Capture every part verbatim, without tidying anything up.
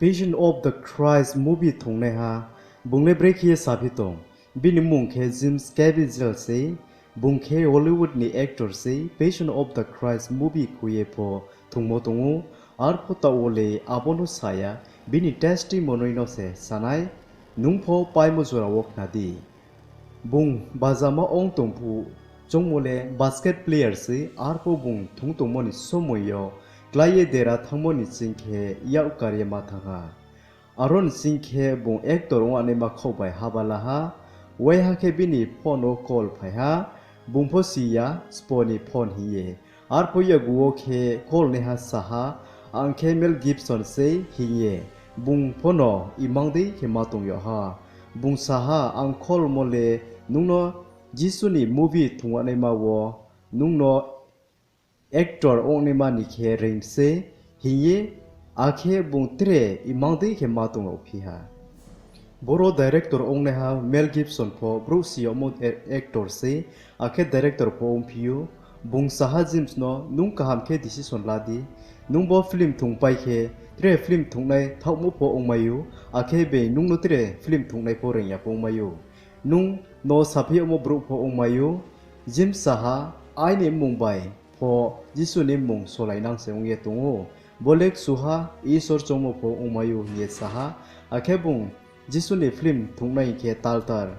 Passion of the Christ movie thungnaiha, bung le brekhe ye saphi tong? Bini mmung khe James Caviezel sei, bung khe Hollywood ni actor sei. Passion of the Christ movie khui ye pho thungmo tong ou, arpho taoh wo le abo no sa ya, bini testimony no se sa nai, nung pho paimo jora wo khna di. Bung bajama ong tong phuh, choungmo le basket player sei, arpho bung thung tongmo ni somoi yo klái ye dera thanngmo ni ching khe yak kar ye ma thanng ha. Aro ni ching khe bung actor ong anaima khaoh bai haba la ha. Waiha khe bini phone wo call phai ha. Bung pho si ya, sbo ni phone hing ye. Arphuh yakgu wo khe call naiha sa ha, ang khe Mel Gibson sei hing ye. Bung pho no imang dei khe ma tong yag ha. Bung sa ha, ang call mo le nung no Jisu ni movie thung anaima wo nung no actor ongnaima ni khe reing sei hing ye, akhe bung tre imang dei khe ma tong yagphi ha. Boro director ongnaiha Mel Gibson pho brouh si yagmo actor sei, akhe director pho ongphi ou. Bung sa ha James no, nung kaham khe decision la di. Nung bo film thungpai khe, tre film thungnai thaohmo pho ongmai ou, akhe being nung no tre film thungnai pho reing ya pho ongmai ou. Nung no saphi yagmo brouh pho ongmai ou. James sa ha, aini mmung bai pho Jisu ni mmung solai nang se ong ye tong ou. Bo le kchuha Isor choungmo pho ongmai ou hing ye sa ha. Akhe bung Jisu ni film thungnai hing khe taltar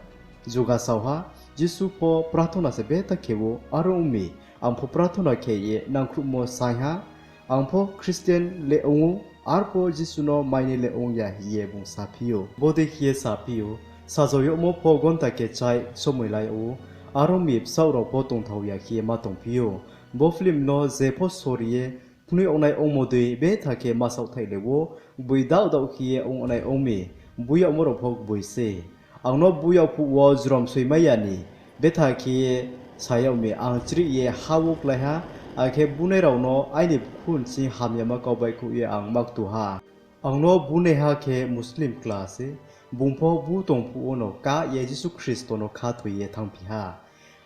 juga sao ha. Jisu pho prathona se betha khe ou, aro ong mi, ang pho prathona khe ye nangkhruhmo saing ha. Ang pho Christian le ong ou, arpho Jisu no mainai le ong ya hing ye bung saphi ou. Bodei khe ye saphi ou, sajao yagmo pho gonta kechaih somoi lai yag ou, aro ong mi bsaoh rao pho tongthao ya khe ye ma tongphi ou. Bo film no je pho sori ye phnuh yagnai ongmo dei betha khe ma saohthaih le ou, gboi daoh daoh khe ye ong nai ong mi, bui yagmo rao pho gboi sei. Ang no bui yag phuh wo jrom soimai ya ni betha khe ye sa yag mi, ang chrih ye ha wo klái ha, akhe bunai rao no aini bkhu nching hamyama kau baihkhouh ye ang ma ktu ha. Ang no bunaiha khe Muslim kla sei, bung pho bu tong phuh wono kah ye Jisu Khristo no khathoi ye thanngphi ha.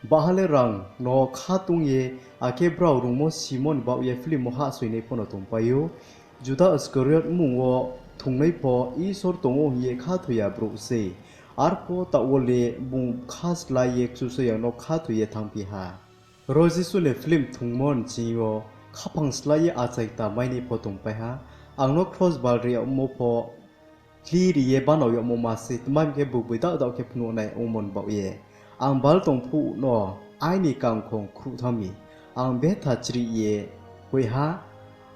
Baha le rang no khatung ye, akhe brao rungmo simo ni baoh ye film wo hahsoingnai pho no tongpai ou. Juda Iskariot mmung wo thungnai pho Isor tong ou hing ye khathoi ya brouh sei. Arpho taoh wo le bung kha slái ye Kchusoyang no khathoi ye thanngphi ha. Ro Jisu ni film thungmo nching yo khaphang slái ye achai kta mainai pho tongpai ha. Ang no kros bal ri yagmo pho hli ri ye banao yagmo ma sei, tma hing khe bung gboi daoh daoh khe phnuh nai ongmo ni baoh ye. Ang bal tong phuh no aini kangkhong khruh thanng mi, ang betha chrih ye hoih ha.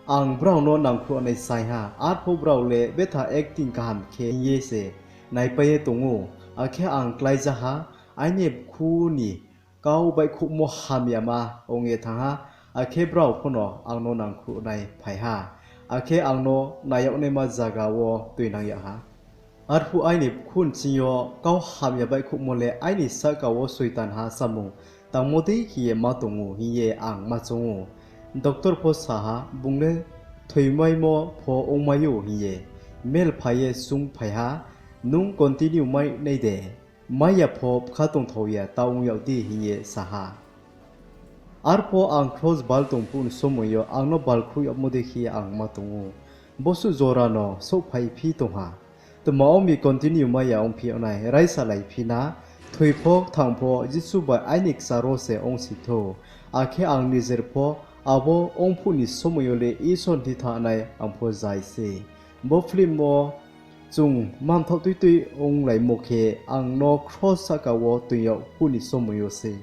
Ang brao no nangkhruh nai saing ha, arpho brao le betha acting kaham khe hing ye se naipai ye tong ou. Akhe ang kláija ha, aini bkhu ni kau baihkhouhmo hamyama ong ye thanng ha, akhe brao pho no ang no nangkhruh nai phai ha, akhe ang no nai yag naima zaga wo tuinang yag ha. Arphuh aini bkhu nching yo kau hamya baihkhouhmo le aini sahka wo Soitanha samung tangmo dei khe ye ma tong ou hing ye ang ma choung ou. Doctor pho sa ha, bung le thoimaimo pho ongmai ou hing ye. Mel phai ye sungphai ha, nung continue mai nai de? Mai ya pho bkha tongthao ya ta ong yag di hing ye sa ha. Arpho ang kros bal tong phuh ni somoi yo ang no bal khruh yagmo dei khe ang ma tong ou. Bosuh jora no souhphaiphi tong ha. Tma ong mi continue mai ya ongphi yag nai, raisalaiphi na, thoi pho kthang pho Jisu bai aini kchar wo se ongsi thou. Akhe ang nijer pho abo ong phuh ni somoi yo le Isor ni thih thanng nai ang pho zai sei. Bo film wo chung mamthaoh tuitui onglaimo khe ang no kros sahka wo toing yag phuh ni somoi yo sei.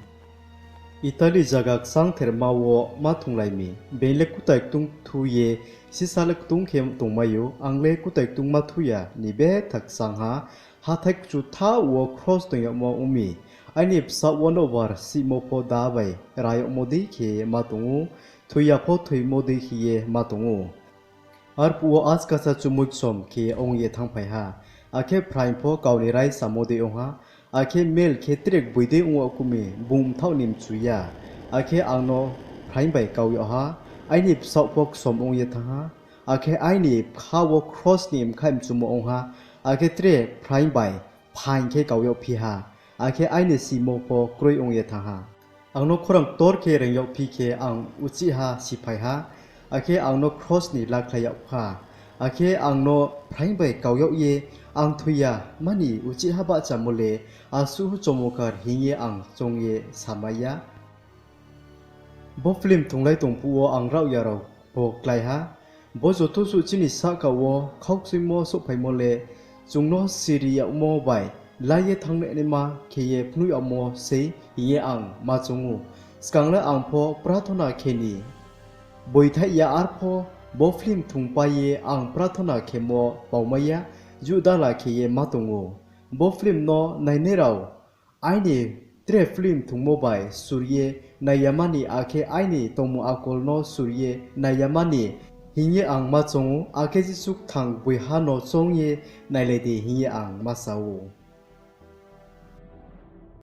Italy zaga kchangtherma wo ma thunglai mi, being le kutai ktung thu ye sisa le ktung khe tongmai ou, ang le kutai ktung ma thu ya ni betha kchang ha, hathái kchu thaoh wo kros toing yagmo ong mi, aini bsaoh wo nobar sihmo pho da bai ra yagmo dei khe ma tong ou, thoi ya pho thoimo dei khe ye ma tong ou. Arphuh wo askasa chumui ksom khe ong ye thanngphai ha, akhe phraing pho kau ni raisamo dei ong ha, akhe mel khe tre gboi dei ong yag ku mi, bung mthaoh ni mchu ya. Akhe ang no phraing bai kau yag ha, aini bsaoh pho ksom ong ye thanng ha, akhe aini bkha wo kros ni mkhaih mchumo ong ha, akhe tre phraing bai phaing khe kau yagphi ha, akhe aini simo pho kroi ong ye thanng ha. Ang no khorang ktor khe reing yagphi khe ang uchihha siphai ha, akhe ang no kros ni lakhlai yag kha. Akhe ang no phraing bai kau yag ye ang thoi ya mani uchihha bahchamo le asuh chomokar hing ye ang choung ye samai ya. Bo film thunglai tong phuh wo ang raohya rao pho klái ha. Bo joto suh chini sahka wo khaukchoimo souhphaimo le chung no siri yagmo bai la ye thanngnaima khe ye phnuh yagmo sei hing ye ang ma choung ou. Skang le ang pho prathona khe ni boithaih ya, arpho bo film thungpai ye ang prathona khemo paumai ya, judala khe ye ma tong ou. Bo film no nainai rao aini tre film thungmo bai sur ye nai ya mani, akhe aini tongmung akol no sur ye nai ya mani hing ye ang ma choung ou, akhe Jisu kthang gboiha no choung ye nailai di hing ye ang ma sa ou.